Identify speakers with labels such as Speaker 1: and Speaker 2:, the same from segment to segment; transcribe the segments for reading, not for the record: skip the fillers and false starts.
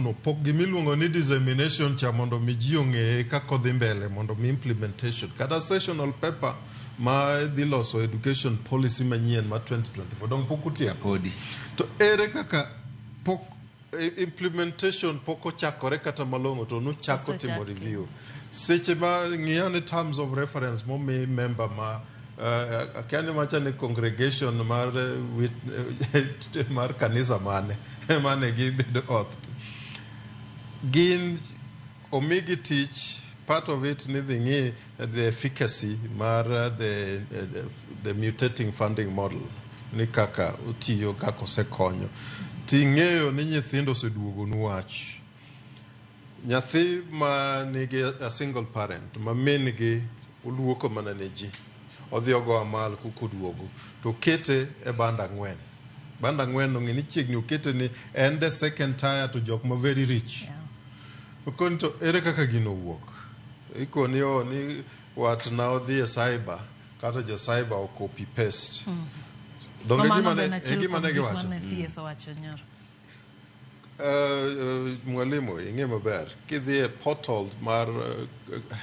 Speaker 1: no pok gimiluongo ni dissemination cha mondo mi ji ong'eye kaka odhi mbele, mondo mi implementation kata sessional paper ma dhi loso education policy manyien ma 2024 dong pok utieko.
Speaker 2: Podi.
Speaker 1: To ere kaka pok implementation pok ochakore kata malong'o to nuchako timo
Speaker 3: Osechak.
Speaker 1: review seche ma ng'iya ni terms of reference momi member ma akia ni macha ni congregation mar mar kanisa mane mane gibedo oath gin omigi tich. Part of it ni dhi ng'i the efficacy mar the mutating funding model ni kaka otiyo, kaka osekonyo. Ting'eyo ni nyithindo oseduogonu wach nyathi ma nigi a single parent ma min gi oluoko mana ne ji odhi ogo amal kokoduogo to kete e band 4. Band 4 no ng'e ni chiegni okete ni en the second tier to jok ma very rich. Okoni to ere kaka gino wuok? Ikoni o ni watna odhi e cyber kata jo cyber o copy paste. Donge
Speaker 3: Mano
Speaker 1: gima
Speaker 3: be
Speaker 1: ne
Speaker 3: en
Speaker 1: e
Speaker 3: achiel
Speaker 1: gima
Speaker 3: kuom
Speaker 1: ne
Speaker 3: gik
Speaker 1: giwacho?
Speaker 3: mane CS owacho nyoro.
Speaker 1: Mwalimu ing'e maber kidhi e portal mar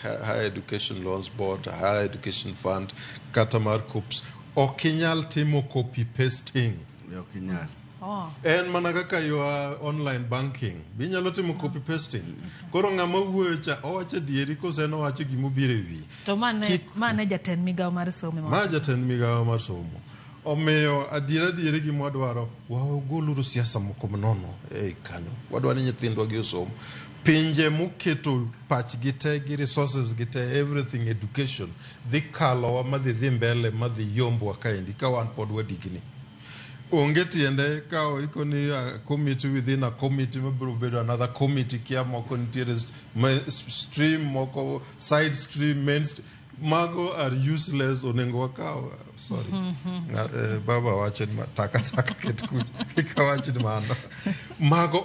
Speaker 1: Higher Education Loans Board, Higher Education Fund kata mar KUCCPS, ok inyal timo copy pasting.
Speaker 2: Ok inyal.
Speaker 3: Oh.
Speaker 1: En mana kaka your online banking binyalo timo copy pasting. Koro ng'ama wuoyo cha owacho adieri kose en owacho gimobiro e wiye?
Speaker 3: To mane mane jatend migawo mar somo ema
Speaker 1: Ma
Speaker 3: wacho.
Speaker 1: jatend migawo mar somo. Omiyo adiera adieri gima wadwaro, wagoluru siasa moko manono ei kanyo. Wadwaro ni nyithindwa gi osom. Pinje moketo pachgi te gi resources gi te, everything education, dhi kalowa madhi dhi mbele madhi yombwa kaendi ka wan pod wadigni. Onge tiende kawo ikoni a committee within a committee mabiro bedo another committee, kia moko nitiere stream moko, side stream, main stream. Mago are useless. Onego wakaw, sorry. Baba wacho ni taka taka ket kucha kik awach ni mano mago.